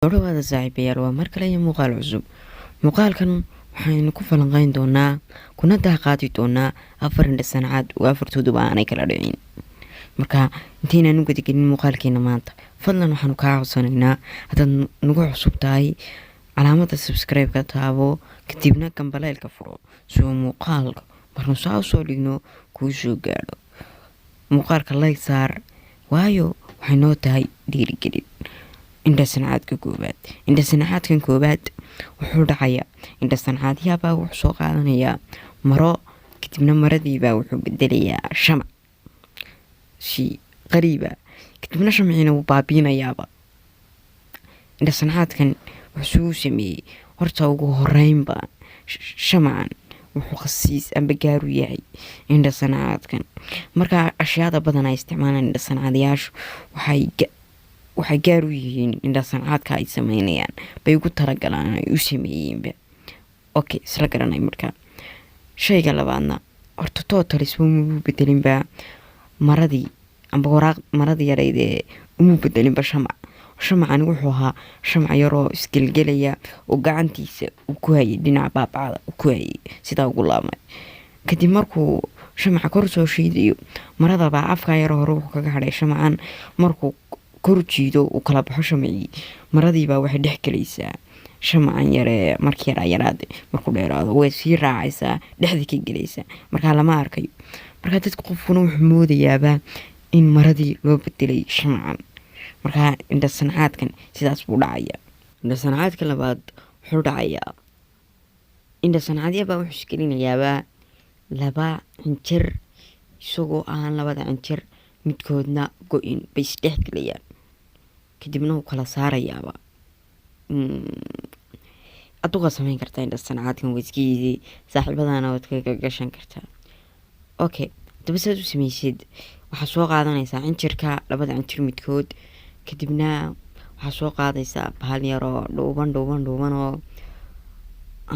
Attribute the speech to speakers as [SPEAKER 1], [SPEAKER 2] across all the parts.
[SPEAKER 1] Soo dhawaada saaxiibayaal, waa mar kale iyo muuqaal cusub. Muuqaalkan waxaynu ku falanqeyn doonaa kuna daaqaadi doonaa afar indha sancaad oo afartooduba aanay kala dhicin. Marka intaynaan u gudagelin muuqaalkeena maanta, fadlan waxaanu kaa codsanaynaa, haddaad nagu cusub tahay, calaamada subscribe-ka taabo, kadibna gambaleelka furo si uu muuqaalka marnu saa usoo dhigno kuu soo gaadho. Muuqaalka like saar, waayo waxay noo tahay dhiirigelin. Indha sancaadka koowaad. Indha sancaadkan koowaad wuxuu dhacayaa: indha sancaadyahabaa wuxuu soo qaadanayaa maro, kadibna maradiibaa wuxuu bedelayaa shamac si qariiba, kadibna shamciina wuu baabiinayaaba. Indha sancaadkan wuxuu sameeyey, horta ugu horeynba shamacan wuxuu khasiis amba gaaru yahay indha sancaadkan. Markaa ashyaada badan ay isticmaalaan indha sancaadyaashu waxay gaar u yihiin indha sancaadka ay sameynayaan bay ugu talagalaan, ay u sameeyeenba. Okay, isla garanay. Markaa shayga labaadna, horta totally umuu bedelinba maradii amba waraaq, maradii yarayd ee umuu bedelinba shamac. Shamacani wuxuu ahaa shamac yaroo isgelgelaya oo gacantiisa uu ku hayay, dhinaca baabacada uu ku hayay, sidaa ugu laabmay. Kadib markuu shamaca kor soo shiidayo, maradabaa afkaa yaro hore wuxuu kaga hadhay shamacan. Markuu kor jiido, uu kala baxo shamacii, maradiibaa waxay dhex gelaysaa shamacan yaree. Markii yaraa yaraade, markuu dheeraado way sii raacaysaa, dhexda ka gelaysaa. Markaa lama arkayo. Markaa dadka qofkuna wuxuu moodayaaba in maradii loo bedelay shamacan. Markaa indha sancaadkan sidaas buu dhacayaa. Indha sancaadka labaad wuxuu dhacayaa: indha sancadyabaa wuxuu isgelinayaaba laba cinjir, isagoo aan labada cinjir midkoodna go-in bay isdhex gelayaan, kadibna wuu kala saarayaaba. Adugaa sameyn kartaa indha sancaadkan, waa iska easy, saaxiibadana waad kaga gashan kartaa. Okay, daba saad u sameysid, waxaa soo qaadanaysaa cinjirka, labada cinjir midkood, kadibna waxaa soo qaadaysaa bahal yaroo dhuuban dhuuban dhuuban oo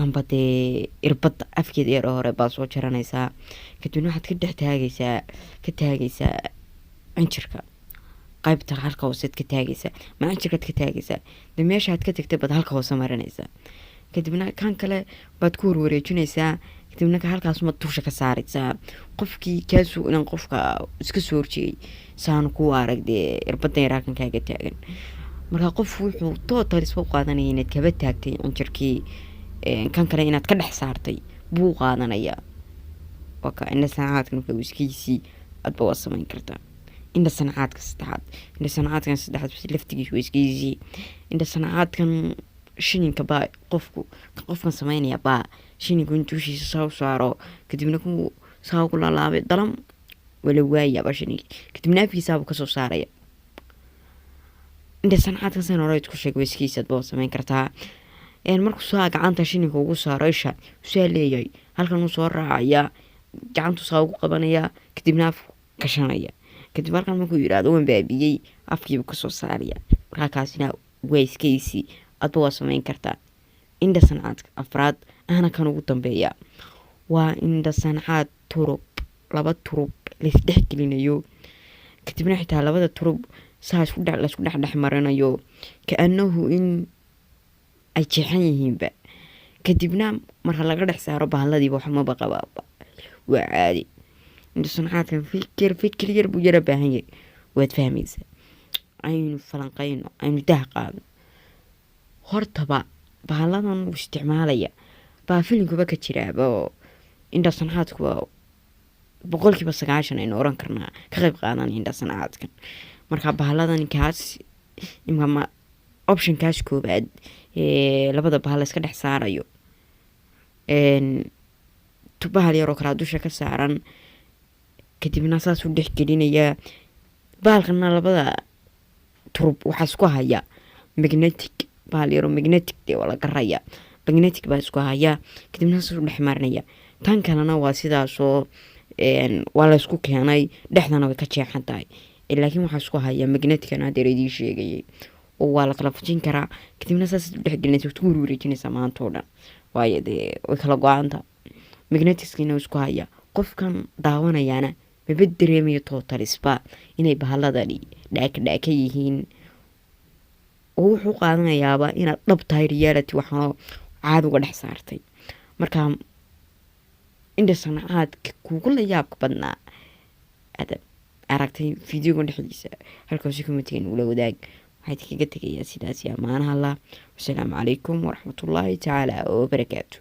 [SPEAKER 1] amba dee irbadda afkeeda yar oo hore baad soo jaranaysaa. Kadibna waxaad ka dhex taagaysaa, ka taagaysaa cinjirka qaybta halka hooseed ka taagaysaa. Ma cinjirkaad ka taagaysaa de, meeshaad ka tagtay baad halka hoose marinaysaa, kadibna kan kale baad ku warwareejinaysaa, kadibna halkaasmaad dusha ka saaraysaa. Qofkii kaasuu inan qofka iska soo horjeeyay saanu ku arag dee irbadda yar halkan kaaga taagan. Marka qof wuxuu total isba u qaadanaya inaad kaba taagtay cinjirkii, kan kale inaad ka dhex saartay buu qaadanayaa. Waa ka indha sancaadka. Marka iskiisii adba waa sameyn kartaa. Indha sancaadka saddexaad. Indha sancaadkan saddexaad laftigiis waa iskiisii. Indha sancaadkan shininka baa qofku, qofkan sameynaya baa shinku in dushiisa saa u saaro, kadibna ku saa ugu laalaabay, dalam wala waayaaba shininki, kadibna afkiisaabuu kasoo saaraya. Indha sancaadkan san hore isku sheeg, waa iskiisa, adba waa sameyn kartaa. Markuu saa gacanta shininka ugu saaro isha, saa leeyahay, halkan uu soo raacayaa, gacantu saa ugu qabanayaa, kadibna af gashanaya. Kadib halkan markuu yidhaahdo "waan baabiyey", afkiibu kasoo saaraya. Markaa kaasina waa iskaysi, adba waa sameyn kartaa. Indha sancaadka afraad ahna kan ugu dambeeya waa indha sancaad turub, laba turub laisdhex gelinayo, kadibna xitaa labada turub saa isku dhe laisku dhexdhex marinayo, ka-anahu in ay jeexan yihiinba. Kadibna marka laga dhex saaro bahaladiiba, waxmaba qabaaba, waa caadi. Indha sancaadkan fikir fikir yar buu yara baahan yahay, waad fahmaysaa. Aynu falanqeyno, aynu dah qaadno. Hortaba bahaladan uu isticmaalaya baa filinkuba ka jiraaba, oo indha sancaadku waa 90% aynu oran karnaa ka qeyb qaadanaya indha sancaadkan. Marka bahaladan kaas imka ma optionkaas koobaad ee labada bahal la iska dhex saarayo, bahal yaroo kalaa dusha ka saaran, kadibna saasuu dhex gelinayaa bahalkana. Labada turub waxaa isku haya magnetic, bahal yaroo magnetic dee waa la garaya, magnetic baa isku haya, kadibna saasuu dhex marinaya. Tan kalena waa sidaasoo, waa la isku keenay, dhexdana way ka jeexan tahay, laakiin waxaa isku haya magnetickan hadeer idiin sheegayay, oo waa la kala fujin karaa. Kadibna saas dhex gelinaysa, waad ku warwareejinaysaa maanta oo dhan, waayo dee way kala go-aanta, magneticskiina isku haya. Qofkan daawanayaana maba dareemayo totally-sba inay bahaladani dhaaka dhaaka yihiin. Oo wuxuu qaadanayaaba inaad dhab tahay, reality waxaanoo caadi uga dhex saartay. Marka indha sanacaadka kuugu la yaabka badnaa aad aragtay videogan dhexdiisa, halkaasi commentiga nagula wadaag. Waxaa idinkaga tegayaa sidaasi amaanaha Allah. Wasalaamu calaykum waraxmatullaahi tacaala wabarakaatu.